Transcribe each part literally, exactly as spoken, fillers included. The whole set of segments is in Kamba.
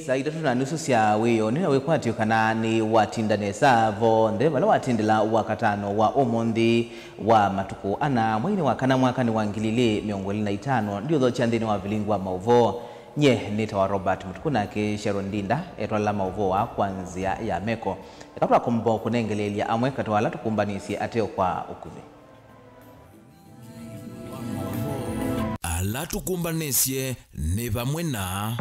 Saa itatũ na nusu sya wĩoo nĩ na wĩkwatyo kana nĩ watinda nesa vonthe vala watindĩla wakatano wa ũmũnthĩ wa matukũ ana mweinĩ wa kana mwakanĩ wa ngili ilĩ mĩongo ĩlĩ na itano. Ndiũthokya nthĩnĩ wa vilingi wa maũvoo. Nye nĩtawa Robert Mũtuku, nake Sharon Ndinda etwalela maũvoo aa kwa nzĩa ya meko. Eka twakomba kũnengeleelya amwe katĩ wa ala tũkũmbanĩsye ateo kwa ũkuvĩ. Ala tũkũmbanĩsye nĩ vamwe na.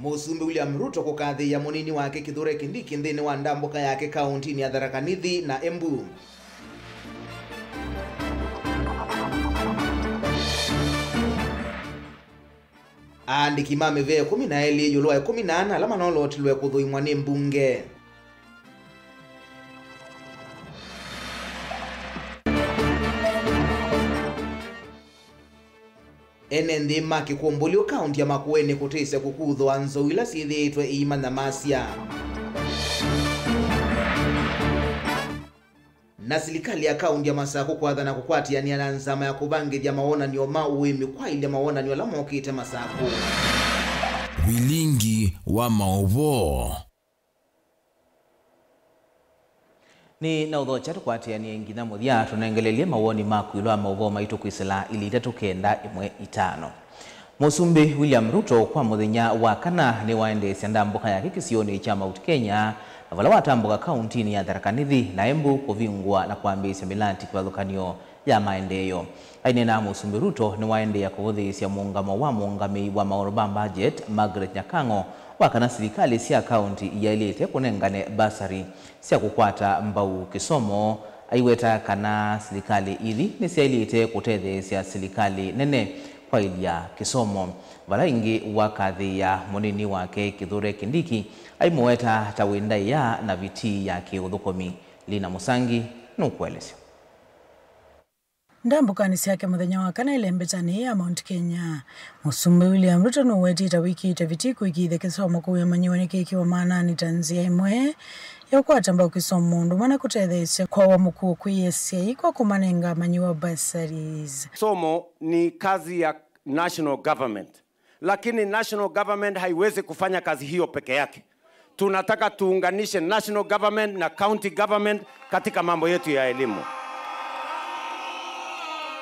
Mũsumbĩ William Ruto kũkathĩĩa mũnini wake Kithure Kindiki nthĩnĩ wa ndambũka yake kaũntinĩ ya Tharaka Nithi na Embu. Aandĩki ma mĩvĩa ĩkũmi na elĩ ĩũlũ wa ĩkũmi na ana ala manolotilwe kũthũimwa nĩ mbunge. Ene nthĩ ma kĩkũmbũlyo kaũnti ya Makueni kũtĩsya kũkuthũa nzou ila syĩthĩĩtwe iimanyamasya. Na silikalĩ ya kaũnti ya Masakũ kwathana kũkwatĩanĩa na nzama ya kũvangĩthya mawonany'o ma ũĩmi kwaĩlya mawonany'o ala mokĩte Masakũ. Vilingi wa maũvoo. Nĩ na ũthokya tũkwatĩanĩe nginya mũthya, tũnengelelye mawoni maku ĩũlũ wa maũvoo maitũ kwĩsĩla ilĩ itatũ kenda ĩmwe itano. Mũsumbĩ William Ruto kwa mũthenya wa kana nĩwaendeesya ndambũka yake kĩsionĩ kya Mount Kenya, na vala watambũka kaũntinĩ ya Tharaka Nithi na Embu kũvingũa na kwambĩĩsya mĩlati kĩvathũkany'o ya maendeeo. Aineena Mũsumbĩ Ruto nĩwaendeea kũvũthĩĩsya mũũngamo wa mũũngamĩi wa maũndũ ma budget, Margaret Nyakang'o, wa kana silikalĩ sya kaũnti iyaĩlĩte kũnengane bursary sya kũkwata mbau kĩsomo, aiweta kana silikalĩ ithi nĩsyaĩlĩte kũtetheesya silikalĩ nene kwaĩlya kĩsomo. Vala ĩngĩ wakathĩĩa mũnini wake Kithure Kindiki, aimũweta ta wĩ ndaĩa na vitii ya kĩũthũkũmi. Lina Mũsangi nũkũelesya. Ndambũkanĩ syake mũthenya wa kana ĩlembetanĩ ya Mount Kenya, Mũsumbĩ William Ruto nũwetie ta wĩkĩte vitii kũĩkĩĩthya kĩsomo kũu amanyĩw'a nĩkĩĩkĩwa maananĩ ta nzĩa ĩmwe ya ũkwata mbau kĩsomo ũndũ ũmwe na kũtetheesya kwa wamũkuo kwĩ asyai kwa kũmanenga amanyĩw'a bursaries. Somo ni kazi ya national government. Lakini national government haiwezi kufanya kazi hiyo peke yake. Tunataka tuunganishe national government na county government katika mambo yetu ya elimu.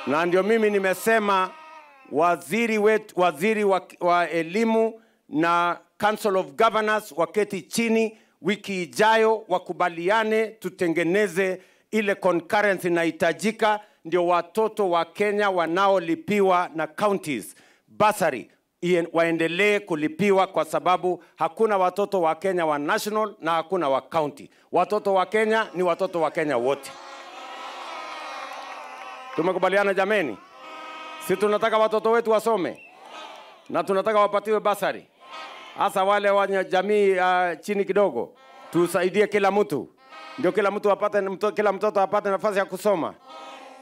Na ndio mimi nimesema waziri wetu, waziri wa, wa elimu na Council of Governors waketi chini wiki ijayo, wakubaliane tutengeneze ile concurrence inahitajika, ndio watoto wa Kenya wanaolipiwa na counties bursary ien-, waendelee kulipiwa, kwa sababu hakuna watoto wa Kenya wa national na hakuna wa county. Watoto wa Kenya ni watoto wa Kenya wote. Tumekubaliana jameni? Si tunataka watoto wetu wasome? Na tunataka wapatiwe bursary. Hasa wale wenye jamii, ah, chini kidogo. Tusaidie kila mtu. Ndio kila mtu apate, mto-, kila mtoto apate nafasi ya kusoma.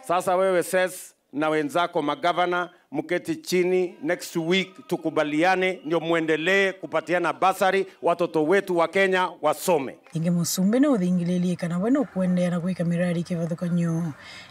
Sasa wewe, ses, na wenzako magavana, mketi chini next week, tukubaliane ndio muendelee kupatiana bursary, watoto wetu wa Kenya wasome. Ĩngĩ Mũsumbĩ nĩũthingĩlĩĩlye kana we nũkũendeea na kwĩka mĩradi kĩvathũkany'o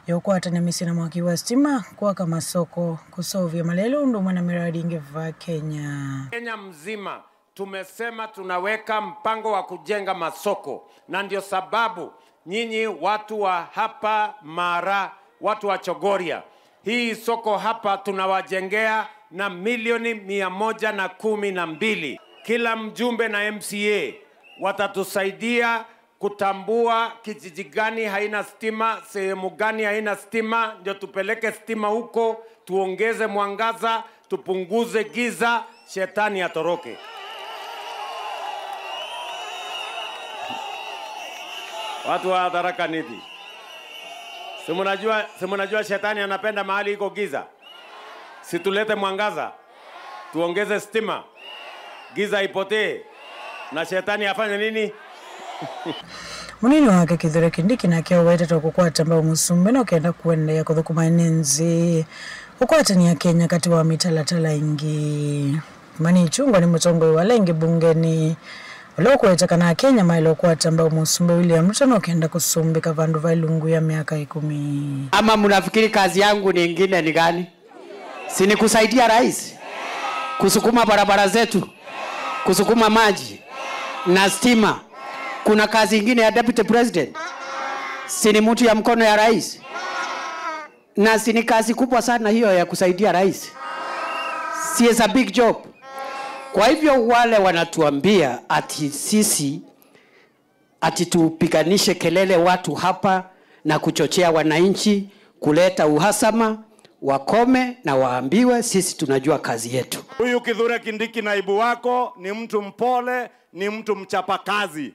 ya ũkwatany'a mĩsyĩ na mwaki wa sitima, kwaka masoko, kũseũvya malelũ ũndũ ũmwe na mĩradi ĩngĩ vaa Kenya. Kenya mzima tumesema tunaweka mpango wa kujenga masoko, na ndio sababu nyinyi watu wa hapa Mara, watu wa Chogoria, hii soko hapa tunawajengea na milioni mia moja na kumi na mbili. Kila mjumbe na M C A watatusaidia kutambua kijiji gani haina stima, sehemu gani haina stima, ndio tupeleke stima huko, tuongeze mwangaza, tupunguze giza, shetani atoroke. Watu wa Tharaka Nithi, si mnajua, si mnajua shetani anapenda mahali iko giza? Si tulete mwangaza, tuongeze stima, giza ipotee, na shetani afanye nini? Mũnini wake Kithure Kindiki nake ũwetetwe kũkwata mbau Mũsumbĩ na ũkenda kũendeea kũthũkũma ene nthĩ ũkwatany'a Kenya katĩ wa mĩtalatala ĩngĩ. Kimani Ichung'wah nĩ mũtongoi wa ala ĩngĩ mbungenĩ, ũla ũkũweta kana Akenya maĩle ũkwata mbau Mũsumbĩ William Ruto na ũkenda kũsumbĩka vandũ va ilungu ya myaka ĩkũmi. Ama mnafikiri kazi yangu nyingine ni gani? Si ni kusaidia rais? Kusukuma barabara zetu? Kusukuma maji na stima. Kuna kazi ingine ya deputy president? Si ni mtu ya mkono ya rais? Na si ni kazi kubwa sana hiyo ya kusaidia rais? Si is a big job? Kwa hivyo wale wanatuambia ati sisi ati tupiganishe kelele watu hapa na kuchochea wananchi kuleta uhasama, wakome na waambiwe, sisi tunajua kazi yetu. Huyu Kithure Kindiki, naibu wako, ni mtu mpole, ni mtu mchapakazi.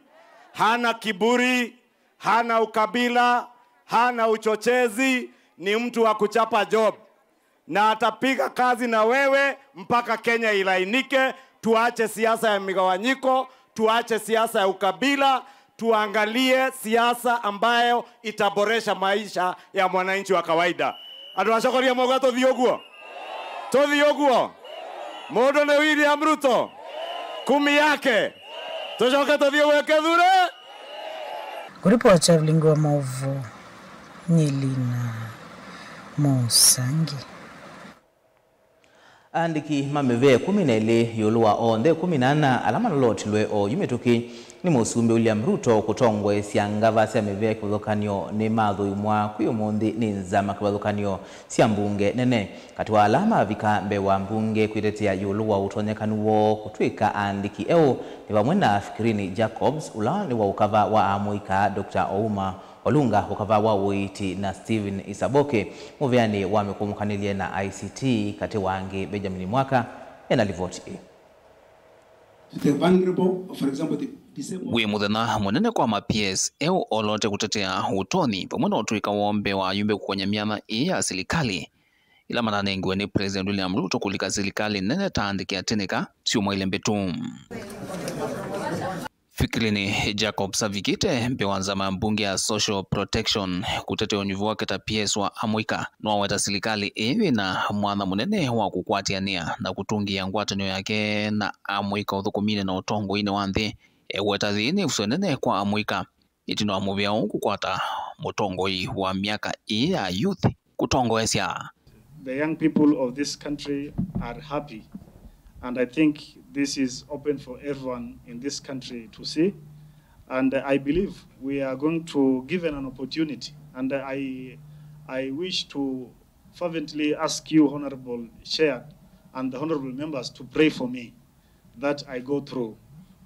Hana kiburi, hana ukabila, hana uchochezi, ni mtu wa kuchapa job. Na atapiga kazi na wewe mpaka Kenya ilainike. Tuache siasa ya migawanyiko, tuache siasa ya ukabila, tuangalie siasa ambayo itaboresha maisha ya mwananchi wa kawaida. Andũ acokoria mauga tũthiĩ ũguo? Tũthiĩ ũguo? Mũndũ nĩ William Ruto? Kumi yake. Tũcoke tũthiĩ gwĩ Kithure? Kũripota vilingi wa maũvoo, nyie Lina Mũsangi. Aandĩki ma mĩvĩa ĩkũmi na ĩlĩ ĩũlũ wa onthe ĩkũmi na ana ala malolotilwe oyu mĩtũkĩ nĩ Mũsumbĩ William Ruto kũtongoesya ngava sya mĩvĩa kĩvathũkany'o nĩmathũimwa kwĩ ũmũnthĩ nĩ nzama kĩvathũkany'o sya mbunge nene. Katĩ wa ala mavika mbee wa mbunge kwĩtetea ĩũlũ wa ũtonyekanu woo kũtw'ĩka aandĩki eũ nĩ vamwe na Fikirini Jacobs, ũla nĩ wa ũkava wa amũika, Doctor Ouma Olunga, ũkava wa ũiiti, na Stephen Isaboke, mũveanĩ wa mĩkũmũkanĩlye na I C T, katĩ wa angĩ. Benjamin Mwaka ena livoti ĩĩ. The vulnerable, for example, the disabled. Wĩ mũthenya mũnene kwa ma P S eũ olote kũtetea ũtonyi vamwe na ũtw'ĩka woo mbee wa ayumbe kũkony'a myanya ĩĩ ya silikalĩ ila mananengiwe nĩ President William Ruto kũlika silikalĩ nene ta andĩki atĩnĩka syumwa ilĩ mbĩtu. Fikirini Jacobs avikĩte mbee wa nzama ya mbunge ya Social Protection kũtetea ũnyuvi wake ta P S wa amũika. Nĩwaweta silikalĩ ĩĩ yĩna mwanya mũnene wa kũkwatĩanĩa na kũtũngĩĩa ngwatanĩo yake na amũika ũthũkũminĩ na ũtongoinĩ wa nthĩ. Eweta yĩĩ nĩ ĩvuso ĩnene kwa amũika ĩtina wa mũvĩa ũũ kũkwata mũtongoi wa myaka ĩĩ ya youth kũtongoesya. The young people of this country are happy, and I think this is open for everyone in this country to see. And I believe we are going to given an opportunity, and I, I wish to fervently ask you, Honorable Chair, and the honorable members to pray for me that I go through,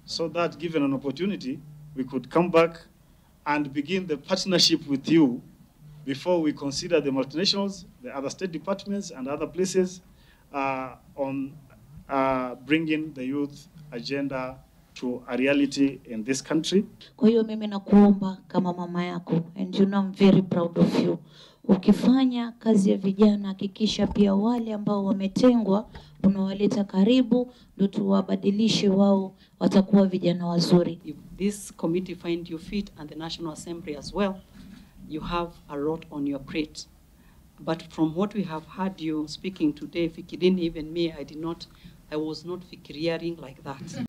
so that given an opportunity, we could come back and begin the partnership with you before we consider the multinationals, the other state departments, and other places, uh, on, uh, bringing the youth agenda to a reality in this country. Kwa hiyo mimi nakuomba kama mama yako, and you know I'm very proud of you. Ukifanya kazi ya vijana, hakikisha pia wale ambao wametengwa unawaleta karibu, ndio tuwabadilishe, wao watakuwa vijana wazuri. If this committee find you fit and the National Assembly as well, you have a lot on your plate. But from what we have heard you speaking today, Fikirini, even me, I did not, I was not fikiriaring like that.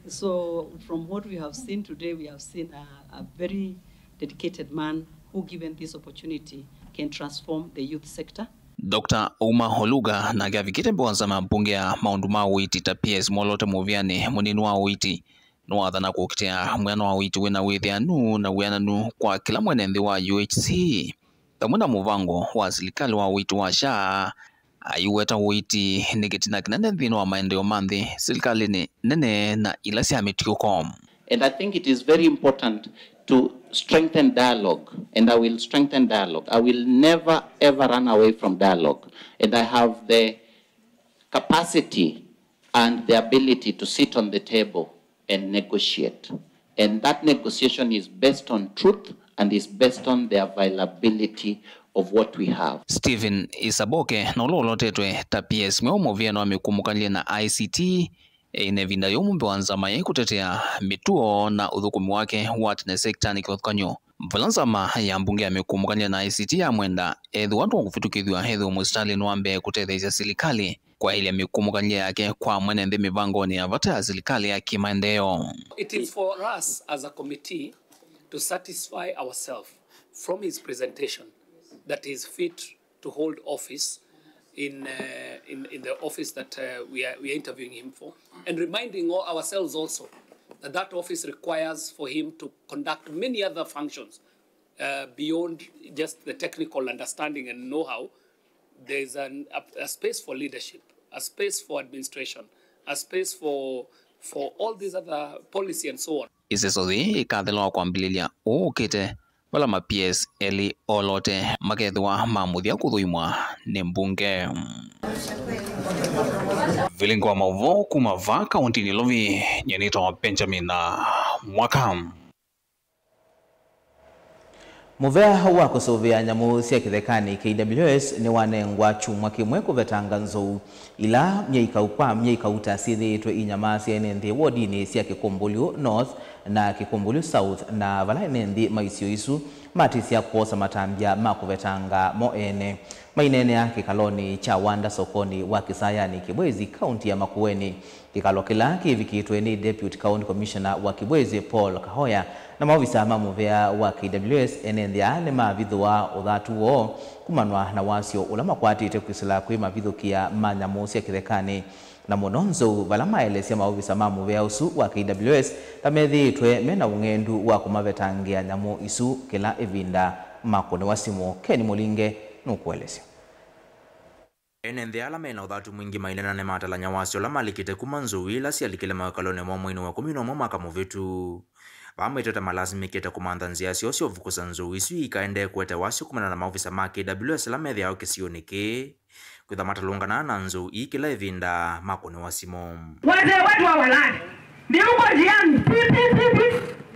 So from what we have seen today, we have seen a, a very dedicated man who, given this opportunity, can transform the youth sector. Doctor Ouma Oluga nake avikĩte mbee wa nzama ya mbunge ya maũndũ ma ũiiti ta P S mwolote mũvĩanĩ mũnini wa ũiiti. Nĩwathana kũkitĩa mwĩana wa ũiiti wĩna wĩthĩanu na wĩananu kwa kĩla mwene nthĩ wa U H C, vamwe na mũvango wa silikalĩ wa ũiiti wa SHA. Aiweta ũiiti nĩ kĩtina kĩnene nthĩnĩ wa maendeeo ma nthĩ, silikalĩnĩ nene na ila sya mĩtiũko. And I think it is very important to strengthen dialogue, and I will strengthen dialogue. I will never ever run away from dialogue, and I have the capacity and the ability to sit on the table and negotiate. And that negotiation is based on truth and is based on the availability of what we have. Stephen Isaboke, na ũla ũlotetwe ta P S mweũ mũvĩanĩ wa mĩkũmũkanĩlye na I C T, ĩna ĩvinda yũmũ mbee wa nzama yĩĩ kũtetea mĩtuo na ũthũkũmi wake wa tene sektanĩ kĩvathũkany'o. Vala nzama ya mbunge ya mĩkũmũkanĩlye na I C T yamwenda ethĩwa ndwakũvĩtũkĩthw'a ethĩwe mũsitalĩnĩ wa mbee kũtetheesya silikalĩ kwaĩlya mĩkũmũkanĩlye yake kwa mwene nthĩ mĩvangonĩ ya vata ya silikalĩ ya kĩmaendeeo. It is for us as a committee to satisfy ourselves from his presentation that he is fit to hold office in, uh, in, in the office that, uh, we are, we are interviewing him for, and reminding all ourselves also that that office requires for him to conduct many other functions, uh, beyond just the technical understanding and know-how. There is an, a, a space for leadership, a space for administration, a space for, for all these other policy and so on. Ĩseso yĩĩ ĩkathela wa kwambĩlĩlya ũũ ũkĩte, vala ma P S elĩ olote makethĩwa ma mũthya kũthũimwa nĩ mbunge. Vilingi wa maũvoo kuma vaa kaũntĩnĩ Nairobi, nyie nĩtawa Benjamin Mwaka. Mũvea wa kũsũvĩa nyamũ sya kĩthekanĩ, K W S, nĩwanengwa kyumwa kĩmwe kũvetanga nzou ila myei kau kwa myei kauta syĩthĩĩtwe inyamaasya ene nthĩ wodinĩ sya Kĩkũmbũlyũ North na Kĩkũmbũlyũ South, na vala ene nthĩ ma isio isu matĩsya kwosa matambya ma kũvetanga mo ene. Maineenea kĩkalonĩ kya Wanda sokonĩ wa Kĩsayanĩ, Kĩbwezi, kaũntĩ ya Makueni, kĩkalo kĩla kĩvikĩtwe nĩ Deputy County Commissioner wa Kĩbwezi, Paul Kahoya, na maovisa ma mũvea wa K W S. Ene nthĩ aa nĩmavithũa ũthatu woo kumanwa na wasyo ũla makwatĩte kwĩsĩla kwĩ mavithũkĩa ma nyamũ sya kĩthekanĩ, na mũno nzou, vala maelesya maovisa ma mũvea ũsu wa K W S ta methĩĩtwe me na ũng'endu wa kũmavetangĩa nyamũ isu kĩla ĩvinda makũnĩwa simũ. Ken Mũlinge nũkũelesya. Ene nthĩ ala me na ũthatu mwingĩ maineena nĩmatalany'a wasyo ũla malikĩte kuma nzou ila syalikile mawĩkalonĩ moo mweinĩ wa ĩkũmi na ũmwe mwaka mũvĩtu. Vaa maitweta malasimĩkĩte kũmantha nzĩa syoo sya ũvukusa nzou isu ikaendee kũete wasyo kumana na maovisa ma K W S ala methĩawa kĩsionĩ kĩĩ, kwĩtha matalũnganaa na nzou ii kĩla ĩvinda makũnĩwa simũ. Wazee wetu hawalali. Ni huko njiani, pi, pi, pi, pi,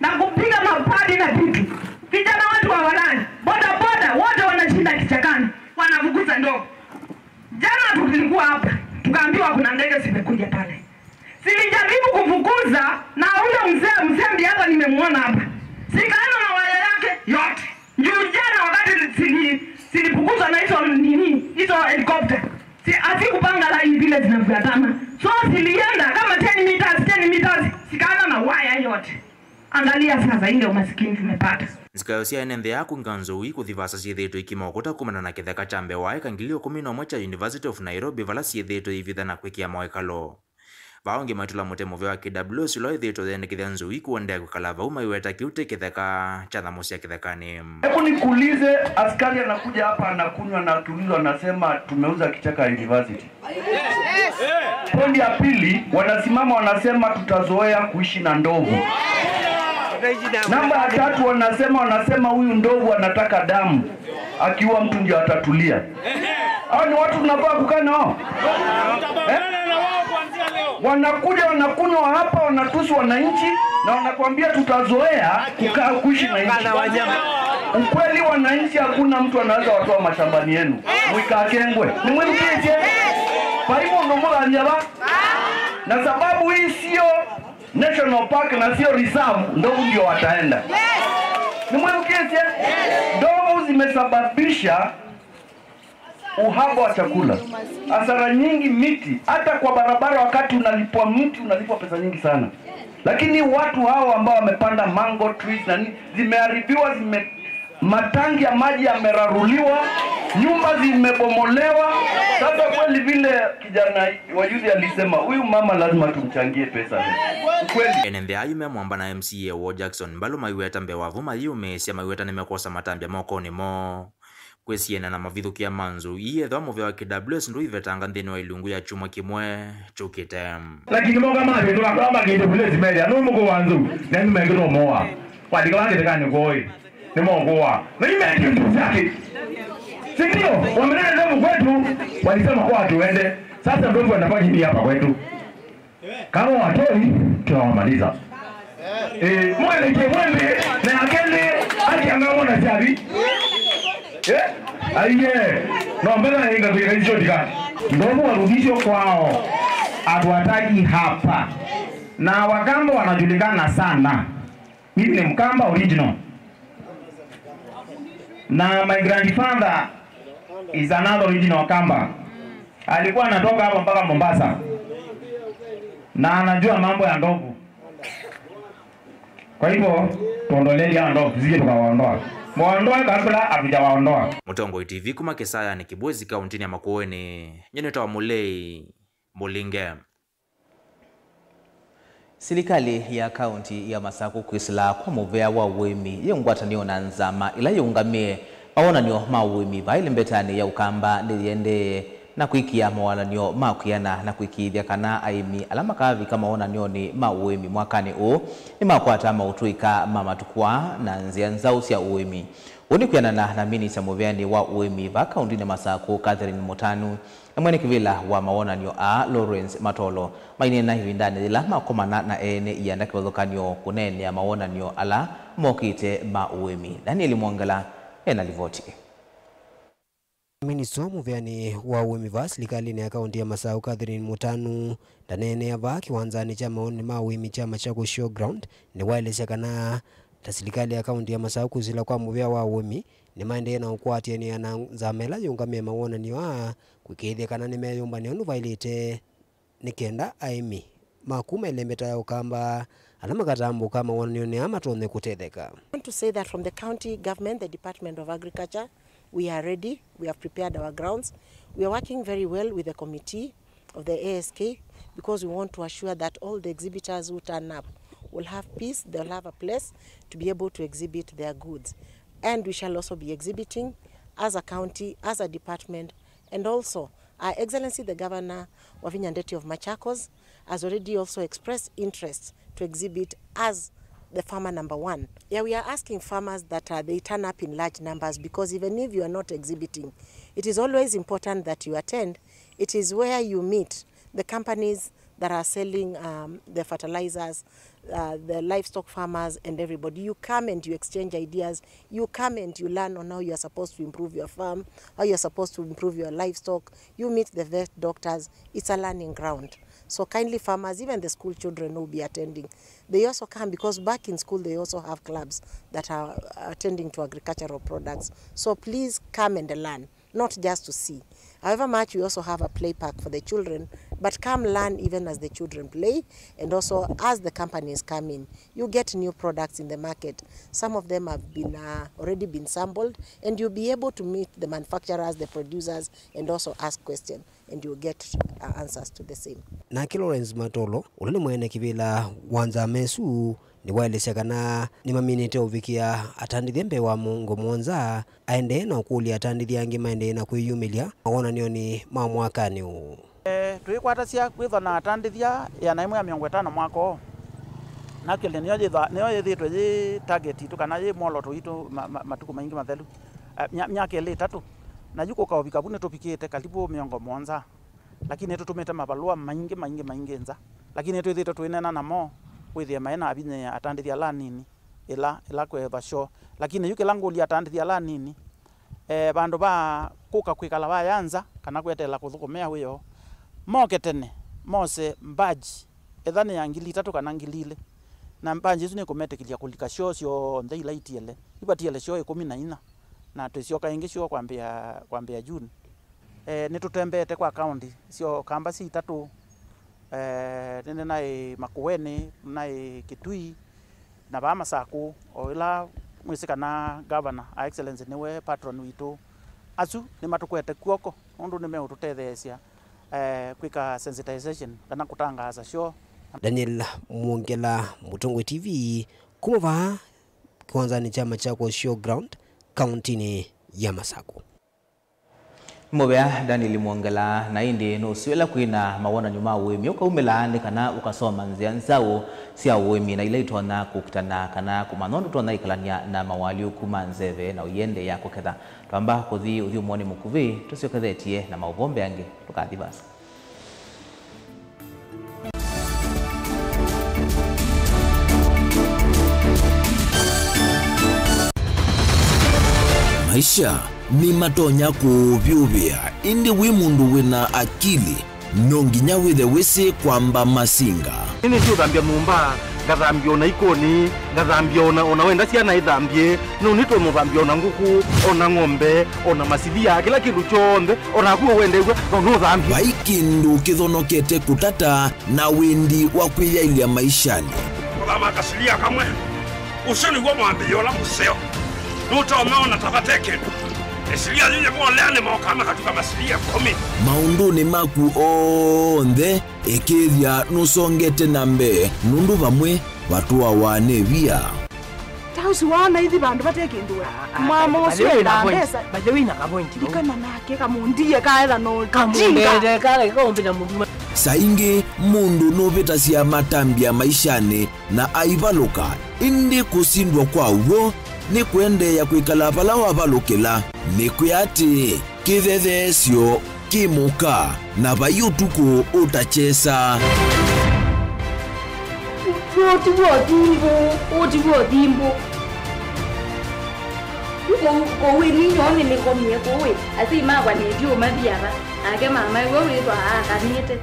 na kupiga mabati na vitu. Vijana wetu hawalali. Boda boda, wote wanashinda kichakani. Wanafukuza ndovu. Jana tulikuwa hapa, tukaambiwa kuna ndege zimekuja pale. Zilijaribu kufukuza, na huyo mzee, mzee ndiye hapa nimemwona hapa. Zikaenda na waya yake yote. Juu jana wakati zili-, zilifukuzwa na hizo nini, hizo helicopter, si, hazikupanga line vile zinafuatana. So zilienda kama ten meters, ten meters, zikaenda na waya yote. Angalia sasa ile umasikini tumepata. Nzikayo sya ene nthĩ ya kũnga nzou ii kũthi vaasa syĩthĩĩtwe ikima ũkũta kumana na kĩtheka kya mbee wa eka ngili ĩkũmi na ũmwe kya University of Nairobi, vala syĩthĩĩtwe ivitha na kwĩkĩa mawĩkalo. Vaa ũngĩ maitũla mũtĩ mũvea wa K W S ũla wĩthĩĩtwe ũyendekethya nzou ii kũendeea kwĩkala vau, maiweta kĩu tĩ kĩtheka kya nyamũ sya kĩthekanĩ. Hebu nikuulize, askari anakuja hapa anakunywa na akiulizwa anasema, "Tumeuza kichaka ya university." Pointi ya pili, wanasimama wanasema, "Tutazoea kuishi na ndovu." Namba ya tatu, wanasema, wanasema, "Huyu ndovu anataka damu, akiua mtu ndio atatulia." Hao ni watu tunafaa kukaa nao? Eh? Wanakuja, wanakunywa hapa, wanatusi wananchi na wanakuambia, "Tutazoea kukaa, kuishi na nchi." Ukweli, wananchi, hakuna mtu anaweza watoa mashambani yenu. Mwikakengwe. Nĩmwĩthukĩĩsye? Kwa hivyo ndo mũthambia va? Na sababu hii sio National Park na sio reserve, ndovu ndio wataenda. Nĩmwĩthukĩĩsye? Ndovu zimesababisha uhaba wa chakula, hasara nyingi, miti, hata kwa barabara, wakati unalipwa mti unalipwa pesa nyingi sana, lakini watu hao ambao wamepanda mango trees na nini, zimeharibiwa, zime-, matangi ya maji yameraruliwa, nyumba zimebomolewa. Sasa kweli, vile kijana wa juzi alisema, huyu mama lazima tumchangie pesa. Kweli. Ene nthĩ ayu me mwamba na M C A woo Jackson Mbalu maiweta mbee wa vu mayĩũmĩĩsya, maiweta nĩmekwosa matambya mokonĩ moo. Kwĩsiana na mavithũkĩa ma nzou ii, ethĩwa mũvea wa K W S ndũivetanga nthĩnĩ wa ilungu ya kyumwa kĩmwe kyũkĩte. Lakini moka mavĩndũka kwa makĩte vule zimeria, nũũ mũkũũ wa nzou, na nĩ mekĩtwa moa. Walika wa kĩthekanĩ kwoi, nĩ mokũwa. Na nĩ mekĩte nzou syake. Si ndio? Wamenene ndio kwetu, walisema kwa tuende. Sasa ndio wanafanya nini hapa kwetu? Kama watoi, tunawamaliza. Eh, mwana ke mwembe, na akende, akianga mwana siavi. Eh? Aiye. No, mbona inga kuika hicho dikani. Ndovu warudishwe kwao. Hatuwataki hapa. Na Wakamba wanajulikana sana. Mimi ni Mkamba original. Na my grandfather is another original Kamba. Alikuwa anatoka hapa mpaka Mombasa. Na anajua mambo ya ndovu. Kwa hivyo, tuondoleni hao ndovu, tusije tukawaondoa. Mwondoe kabla hatujawaondoa. Mũtongoi T V kuma Kĩsayanĩ Kĩbwezi kaũntĩnĩ ya Makueni, nyie nĩtawa Mũlei Mũlinge. Silikalĩ ya kaũntĩ ya Masakũ kwĩsĩla kwa mũvea wa ũĩmi yĩ ngwatanĩo na nzama ĩla yĩũngamĩe mawonany'o ma ũĩmi vaa ĩlembetanĩ ya Ũkamba nĩyĩendee na kwĩkĩa mawonany'o ma kwĩana na kũĩkĩĩthya kana aĩmi ala makavika mawonany'onĩ ma ũĩmi mwakanĩ ũũ nĩmakwata maũtũĩka ma matukũ aa na nzĩa nzaũ sya ũĩmi. Ũũ nĩ kwĩanana na minista mũveanĩ wa ũĩmi vaa kaũntĩnĩ Masakũ, Catherine Mũtanu, na mwene kĩvĩla wa mawonany'o aa, Lawrence Matolo, maineena ĩvindanĩ yĩla makomana na ene ianda kĩvathũkany'o kũneenea mawonany'o ala mokĩte ma ũĩmi. Daniel Mwongela ena livoti. Minista mũveanĩ wa ũĩmi vaa silikalĩnĩ ya kaũntĩ ya Masakũ, Catherine Mũtanu, ndaneenea vaa kĩwanzanĩ kya mawonany'o ma ũĩmi kya Machakos Showground, nĩwaelesya kana ta silikalĩ ya kaũntĩ ya Masakũ kwĩsĩla kwa mũvea wa ũĩmi, nĩmaendee na ũkwatĩanĩa na nzama ĩla yĩũngamĩe mawonany'o aa kũĩkĩĩthya kana nĩmeyũmbany'a ũndũ vaĩlĩte nĩ kenda aĩmi ma kuma ĩlembeta ya Ũkamba ala makatambũka mawonany'onĩ aa matonye kũtetheka. I want to say that from the county government, the Department of Agriculture, we are ready, we have prepared our grounds, we are working very well with the committee of the A S K, because we want to assure that all the exhibitors who turn up will have peace, they'll have a place to be able to exhibit their goods. And we shall also be exhibiting as a county, as a department, and also Her Excellency the Governor, Wavinya Ndeti of Machakos, has already also expressed interest to exhibit as the farmer number one. Yeah, we are asking farmers that, uh, they turn up in large numbers, because even if you are not exhibiting, it is always important that you attend. It is where you meet the companies that are selling, um, the fertilizers, uh, the livestock farmers and everybody. You come and you exchange ideas. You come and you learn on how you are supposed to improve your farm, how you are supposed to improve your livestock. You meet the vet doctors. It's a learning ground. So kindly farmers, even the school children who will be attending, they also come, because back in school they also have clubs that are attending to agricultural products. So please come and learn, not just to see. However much we also have a play park for the children, but come learn even as the children play, and also as the companies come in, you get new products in the market. Some of them have been, uh, already been sampled, and you'll be able to meet the manufacturers, the producers, and also ask questions, and you'll get, uh, answers to the same. Nake Lawrence Matolo, ũla nĩ mwene kĩvĩla wa nzama ĩsu, nĩwaelesya kana nĩmaminĩte ũvikĩa atandĩthya mbee wa mĩongo mũonza, aendee na ũkũlya atandĩthya angĩ maendee na kwĩyumĩlya mawonany'onĩ ma mwakanĩ ũũ. Eh, twĩkwatasya kwĩthwa na atandĩthya ĩana ĩmwe ya mĩongo ĩtano mwaka ũũ. Na actually nĩyo yĩthwa-, nĩyo yĩthĩĩtwe yĩ target itũ kana yĩ mwolooto witũ ma-, ma-, matukũ maingĩ mathelu. Eh, mya-, myaka ĩlĩ ĩtatũ. Na yu kũkaũvika vu nĩtũvikĩte karibu mĩongo mũonza. Lakini nĩtũtũmĩte mavalũa maingĩ, maingĩ, maingĩ nza. Lakini nĩtwĩthĩĩtwe tũineena namo, wĩthĩe maĩ na avinyĩĩa atandĩthya ala anini, ĩla, ĩla kwĩthwa shoo. Lakini yu kĩla ngũlya atandĩthya ala anini, eh, vandũ va kũka kwĩkala vaya nza, kana kweteela kũthũkũmĩa wĩoo, moke tene, mose mbaji, etha nĩ ya ngili itatũ kana ngili ilĩ. Na mbaji ĩsu nĩkũmetĩkĩlya kũlika shoo syonthe ila itiele. Ivatiele shoo ĩkũmi na inya, na twĩsyoka ĩngĩ shoo kwambĩa, kwambĩa June. Eh, nĩtũtembeete kwa kaũntĩ syo Kamba syi itatũ. Eh, nĩnĩ naĩ Makueni, naĩ Kitui, na vaa Masakũ, o ĩla mwĩsĩ kana Governor, Her Excellency, nĩwe patron witũ. Asu nĩmatũkwete kw'oko, nũndũ nĩmeũtũtetheesya, eh, kwĩka sensitization, kana kũtangaasa shoo. Daniel Mwongela, Mũtongoi T V, kuma vaa kĩwanzanĩ kya Machakos Showground, kaũntĩnĩ ya Masakũ. Nĩ mũvea Daniel Mwongela, na ĩndĩ nũseo ĩla kwĩ na mawonany'o ma ũĩmi ũkaumĩla nĩ kana ũkasoma nzĩa nzaũ sya ũĩmi na ila itonya kũkitana kana kũmanya ũndũ ũtonya ĩkalany'a na mawalyũku ma nzeve na ũiendeea kũketha. Twamba kũthi ũthyũmũonĩ mũkuvĩ, tũsyokethetye na maũvoo mbee angĩ, ndũkathi vaasa. Maisha nĩmatonya kũũvyũvĩa, ĩndĩ wĩ mũndũ wĩ na akili, no nginya wĩthe wĩsĩ kwamba masinga. Nĩnĩsĩ ũthambya nyũmba, ngathambya o na ikũni, ngathambya o na, o na wenda syana ithambye, nũnĩtwe mũthambya o na ngũkũ, o na ng'ombe, o na masilia, kĩla kĩndũ kyonthe, o naku we wendew'a, no nũthambye. Vai kĩndũ kĩthonokete kũtata na wendi wa kwĩyaĩlya maishanĩ. Kũthama kasilia kamwe, ũsu nĩw'o mwambĩlĩo ũla mũseo. Nũtomeona ta vate kĩndũ. Ĩsilia yĩyĩvolea nĩ mokaa makatuka masilia ĩkũmi. Maũndũnĩ maku onthe, ĩkĩĩthya nũsongete na mbee, nũndũ vamwe vatũawa nĩ via. Ta ũsu waona ithi vandũ vate kĩndũ we. Mama ũsu ena mbesa. By the way, na kavointi vau. Ndikana nake kamũndie kaetha no jinga. Kamũndete kale kaũmbĩ na mũndũ. Saa ingĩ mũndũ nũvĩtasya matambya maishanĩ na aivalũka, ĩndĩ kũsindwa kwa w'o nĩ kũendeea kwĩkala vala wavalũkĩla. Nĩkwĩa atĩĩ, kĩthetheesyo kĩ mũka, na vai ũtukũ ũtakyesa. Ũti w'o thimbũ, ũti w'o thimbũ. Kũu, kũu ĩ, ninyoo nĩnĩkomie kũu ĩ, asyai makwa nĩtyo mathiava, nake mama ĩwe wĩthwa aakanĩte.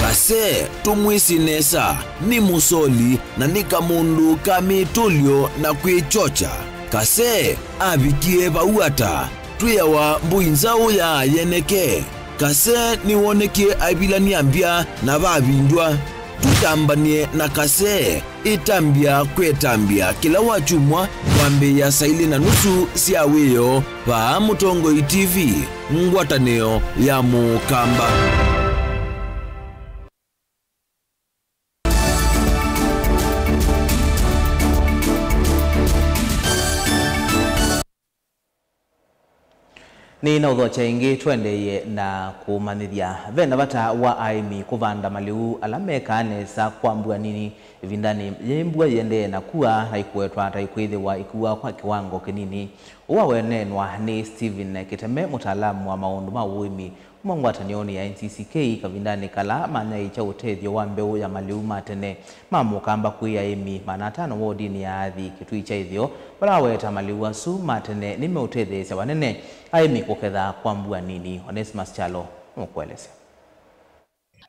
Kase, tũmwĩsĩ nesa, nĩ mũsoli na nĩ kamũndũ ka mĩtũlyo na kwĩkyokya. Kase avikie vau ata? Twĩawa mbũi nzaũ ya yeneke. Kase nĩwonekie aivilany'a mbya na vavindw'a. Tũtambany'e na Kase. Ĩtambya kwĩtambya kĩla wakyumwa kwambĩĩa saa ilĩ na nusu sya wĩoo vaa Mũtongoi T V, ngwatanĩo ya Mũkamba. Nĩ na ũthokya ĩngĩ, tũendeeye na kũmanyĩthya. Ve na vata wa aĩmi kũvanda malĩu ala mekaa nesa kwa mbua nini ĩvindanĩ yĩ mbua yĩendee na kua na ikũetwa ta ikwĩthĩwa ikua kwa kĩwango kĩnini. Ũu weneenwa nĩ Stephen Kĩteme, mũtaalamu wa maũndũ ma ũĩmi kuma ngwatanĩonĩ ya N C C K, kavindanĩ kala manyaĩĩkya ũtethyo wa mbeũ ya malĩu ma tene ma Mũkamba kwĩ aĩmi maana atano wodinĩ ya Athi Kĩtui kya Ĩtheo, vala waweta malĩu asu ma tene nĩmeũtetheesya vanene aĩmi kũketha kwa mbua nini. Onesimus Kyalo nũkũelesya.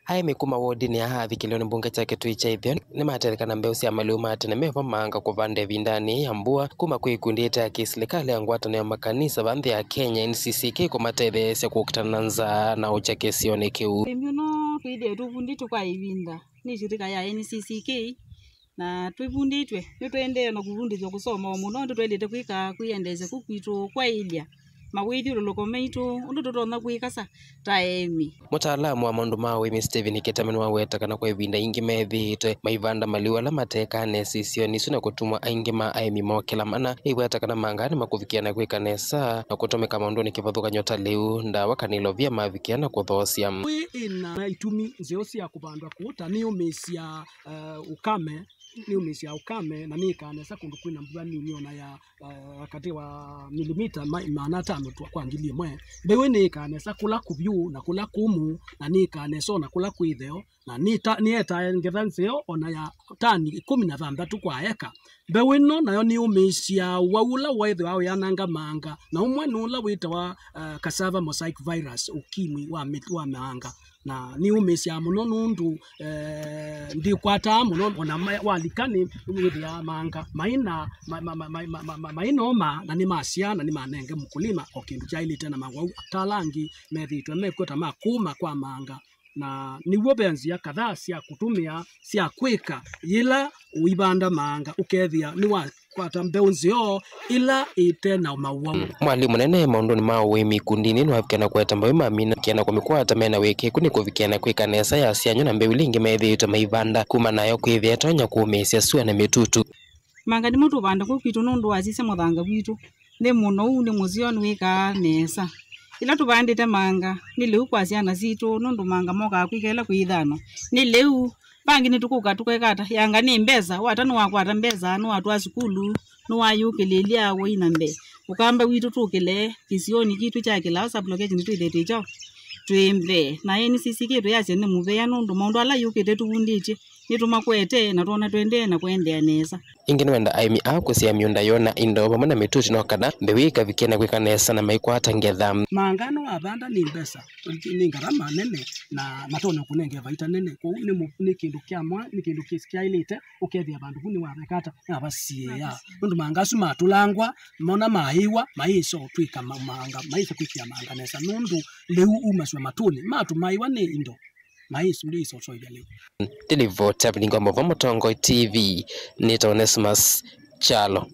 Aĩmi kuma wodinĩ ya Athi kĩlĩonĩ mbunge kya Kĩtui kya Ĩtheo nĩmatetheka na mbeũ sya malĩu ma tene me vo maanga kũvanda ĩvindanĩ ya mbua kuma kwĩ ikundi ĩte ya kĩsilikalĩ ya ngwatanĩo ya makanisa va nthĩ ya Kenya, N C C K, kũmatetheesya kũkitana na nzaa na ũkya kĩsionĩ kĩu. Ũĩmi ũno twĩthĩe tũvundĩtwe kwa ĩvinda nĩ shirika ya N C C K, na twĩvundĩtw'e, nĩtũendee na kũvundĩthw'a kũsoma o mũno ũndũ twaĩlĩte kwĩka kwĩendeesya kũu kwitũ kwaĩlya mawĩthyũlũlũko maitũ ũndũ tũtonya kwĩkasa ta eemi. Mũtaalamu wa maũndũ ma ũĩmi Stephen Kĩteme nĩwaweta kana kwa ĩvinda ingĩ methĩĩtwe maivanda malĩu ala matekaa nesa isionĩ isu na kũtuma aingĩ ma aĩmi mokĩla mana. Nĩwaweta kana maanga nĩmakũvikĩa na kwĩka nesa na kũtũmĩka maũndũnĩ kĩvathũkany'o ta lĩu, ndawa, kana ilovia mavikĩa na kũthoosya. Ĩĩ, ĩna itumi nzeo sya kũvandwa kũu ta nĩyũmĩĩsya, eh, ũkame, nĩyũmĩĩsya ũkame na nĩĩkaa nesa kũndũ kwĩna mbua nini ona ya, eh, katĩ wa milimita ma-, maana atano twa kwa ngili ĩmwe. Mbeũ nĩĩkaa nesa kũla kũvyũ na kũla kũmũ, na nĩĩkaa nesa ona kũla kwĩ ĩtheo, na nĩta-, nĩetae ngetha nzeo ona ya tani ĩkũmi na thanthatũ kwa eka. Mbeũ ĩno nayo nĩyũmĩĩsya ũwau ũla wĩthĩwa ũyananga maanga, na ũmwe nĩ ũla wĩtawa, eh, cassava mosaic virus, ũkimwi wa mĩt-, wa maanga. Na nĩyũmĩĩsyaa mũno nũndũ, eh, ndĩkwataa mũno, ona ma-, walika nĩ wĩthĩaa maanga mai na ma-, ma-, ma-, ma-, ma-, ma-, ma-, mai noma, na nĩmasyaa na nĩmanenge mũkulima o kĩndũ kyaĩlĩte na mawau ta ala angĩ methĩĩtwe mekw'o ta ma kũũma kwa maanga. Na nĩw'o ve nzĩa kadhaa sya kũtũmĩa sya kwĩka yĩla ũivanda maanga ũkethĩa nĩwakwata mbeũ nzeo ĩla ĩte na mawau. Mwalimũ mũnene maũndũnĩ ma ũĩmi ikundinĩ nĩwavikĩa na kũete mbeũ mamina kĩana kũmĩkwata mena wĩkĩĩku nĩ kũvikĩa na kwĩka nesa ya syany'o na mbeũ ila ingĩ methĩĩtwe maivanda kuma nayo kwĩthĩa ĩtonya kũũmĩĩsya sua na mĩtutu. Maanga nĩmo tũvanda kũu kwitũ nũndũ wasisya mũthanga witũ. Nĩ mũnou, nĩ mũseo, nĩwĩkaa nesa. Ĩla tũvandĩte maanga, nĩ lĩu kwa syana sitũ, nũndũ maanga mokaa kwĩka ĩla kwĩ ithano. Nĩ lĩu, vangĩ nĩtũkũka tũkeka ata? Yanga nĩ mbesa, wata nĩwakwata mbesa, nĩwatwaa sukulu, nĩwayũkĩlĩlya woi na mbee. Ũkamba witũ tũkĩle kĩsionĩ kitũ kya Kĩlaũ sub-location twĩthĩĩtwe kyaũ? Twĩ mbee. Na N C C K twĩyasya nĩ mũvea nũndũ maũndũ ala yũkĩte tũvundĩtye nĩtũmakwete na twona tũendee na kũendeea nesa. Ĩngĩ nĩwenda aĩmi aa kũsea mĩũnda yoo na indo vamwe na mĩtuti no kana mbeũ ĩkavikĩa na kwĩka nesa na maikwata ngetha. Maanga no wavanda nĩ mbesa, nĩ ngarama nene na matonya kũnenge vaita nene. Kwoou nĩ mũ-, nĩ kĩndũ kya mwa-, nĩ kĩndũ kĩ-, kyaĩlĩte ũkethĩa vandũ vu nĩwaveka ata, nĩwavasiĩĩa. Nũndũ maanga asu matũlangwa, mona maĩwa, mayĩsa ũtwĩka ma-, maanga, mayĩsa kwĩkĩa maanga nesa. Nũndũ lĩu umasw'a matũnĩ, matũmaĩwa nĩ indo. Maisũ ndĩisosoithya lĩu. Ndĩlivoti ya vilingi wa maũvoo Mũtongoi T V, nĩtawa Onesimus kyalo.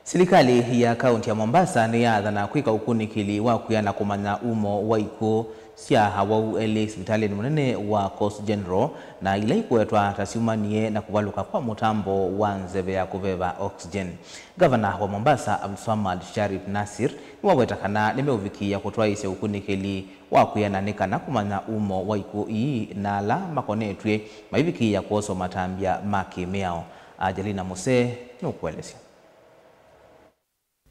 Silikalĩ ya kaunti ya Mombasa nĩyaathana kwĩka ũkunĩkĩli wa kwĩana kũmanya umo wa ikw'ũ sya awau elĩ sivitalĩnĩ mũnene wa Coast General, na ila ikwetwa ta syumanie na kũvalũka kwa mũtambo wa nzeve ya kũveva oxygen. Ngavana wa Mombasa, Abdulswamad Sharif Nasir, nĩwaweta kana nĩmeũvikĩĩa kũtwaĩĩsya ũkunĩkĩli wa kwĩana nĩ kana kũmanya umo wa ikw'ũ ii na ala makonetw'e maivikĩĩa kwoswa matambya ma kĩ-mĩao. Angelina Musee nũkũelesya.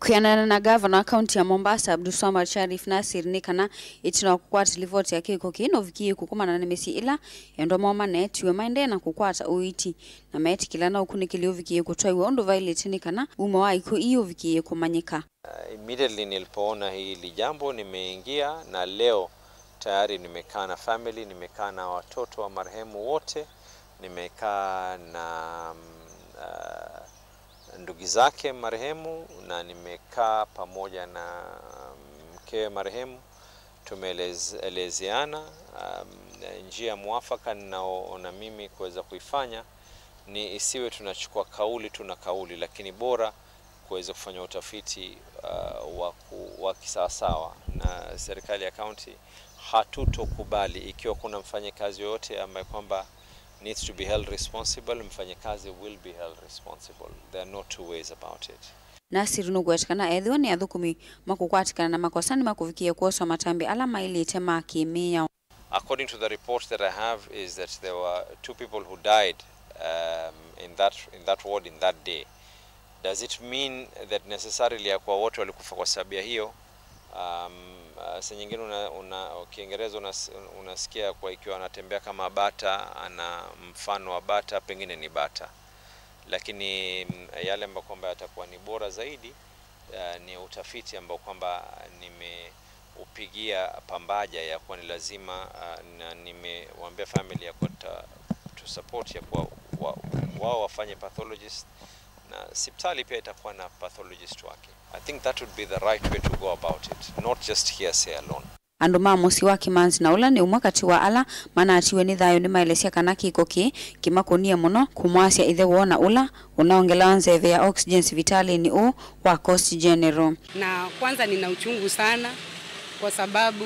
Kwĩanana na ngavana wa kaunti ya Mombasa, Abdulswamad Sharif Nasir, nĩ kana ĩtina wa kũkwata livoti ya kĩko kĩĩ nũvikĩie kũkomana na mĩsyĩ ĩla endwa moo manetiwe maendee na kũkwata ũiiti, na meetĩkĩlana ũkunĩkĩli ũvikĩie kũtwaiwa ũndũ vaĩlĩte nĩ kana umo wa ikw'ũ ii ũvikĩie kũmanyĩka. Uh, immediately nilipoona hili jambo, nimeingia, na leo tayari nimekaa na family, nimekaa na watoto wa marehemu wote, nimekaa na, mm, uh, ndugu zake marehemu, na nimekaa pamoja na mkewe marehemu. Tumeelezeana, um, njia mwafaka ninaoona mimi kuweza kuifanya ni isiwe tunachukua kauli tu na kauli, lakini bora kuweza kufanya utafiti, uh, wa ku-, wa kisawasawa, na serikali ya kaunti hatutokubali ikiwa kuna mfanyakazi yoyote ambaye kwamba needs to be held responsible, mfanyakazi will be held responsible. There are no two ways about it. Nasir nũkũweta kana ethĩwa nĩ athũkũmi makũkwatĩkana na makosa, nĩmakũvikĩĩa kwoswa matambya ala maĩlĩte ma kĩ-mĩao. According to the report that I have is that there were two people who died, um, in that, in that ward in that day. Does it mean that necessarily ya kuwa wote walikufa kwa sababu ya hiyo? Um, uh, saa nyingine una, una, Kiingereza unas-, unasikia kwa ikiwa anatembea kama bata, ana mfano wa bata, pengine ni bata. Lakini, mm, yale ambayo kwamba yatakuwa ni bora zaidi, uh, ni utafiti ambao kwamba nimeupigia pambaja ya kuwa ni lazima, uh, na nimewaambia family ya kuwa ta-, to support ya kuwa wa-, wao wafanye pathologist, na sipitali pia itakuwa na pathologist wake. I think that would be the right way to go about it, not just hearsay alone. Andũ ma mũsyĩ wa Kĩmanzi, na ũla nĩ ũmwe katĩ wa ala manatiwe nĩ thayũ, nĩmaelesya kana kĩko kĩĩ kĩmakũnie mũno, kũmwasya ĩthe woo na ũla ũnaongelawa nzeve ya oxygen sivitalĩnĩ ũũ wa Coast General. Na kwanza nina uchungu sana kwa sababu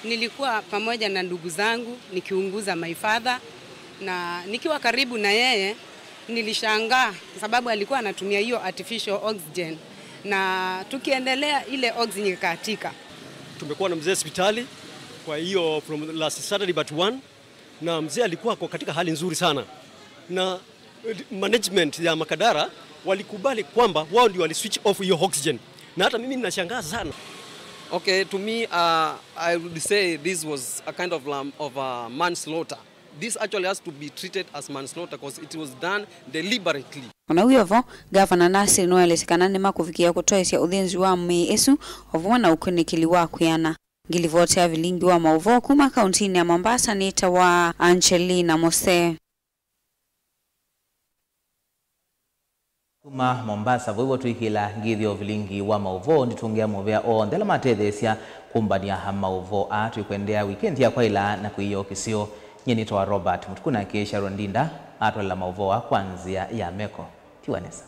nilikuwa pamoja na ndugu zangu nikiunguza my father, na nikiwa karibu na yeye, nilishangaa kwa sababu alikuwa anatumia hiyo artificial oxygen, na tukiendelea ile oxygen ikakatika. Tumekuwa na mzee hospitali, kwa hiyo from last Saturday but one, na mzee alikuwa ako katika hali nzuri sana, na, eh, management ya Makadara walikubali kwamba wao ndio wali switch off hiyo oxygen, na hata mimi ninashangaa sana. Okay, to me, uh, I would say this was a kind of, um, of a manslaughter. This actually has to be treated as manslaughter 'cause it was done deliberately. O na wĩ o vo, Ngavana Nasir nĩwaelesye kana nĩmakũvikĩĩa kũtwaĩsya ũthĩnzi wa mĩĩ ĩsu o vamwe na ũkunĩkĩli wa kwĩana. Ngilivoti ya vilingi wa maũvoo kuma kauntinĩ ya Mombasa nĩtawa Angelina Mose. Kuma Mombasa, voivo twĩkĩla ngĩthyo vilingi wa maũvoo, nditũngĩa mũvea onthe ala matetheesya kũmbany'a maũvoo aa. Twĩkwendeea wikendi ya kwaĩla na kwĩyĩa o kĩseo. Nyie nĩtawa Robert Mũtuku, nake Sharon Ndinda atwaĩla maũvoo aa kwa nzĩa ya meko. Tiwa nesa.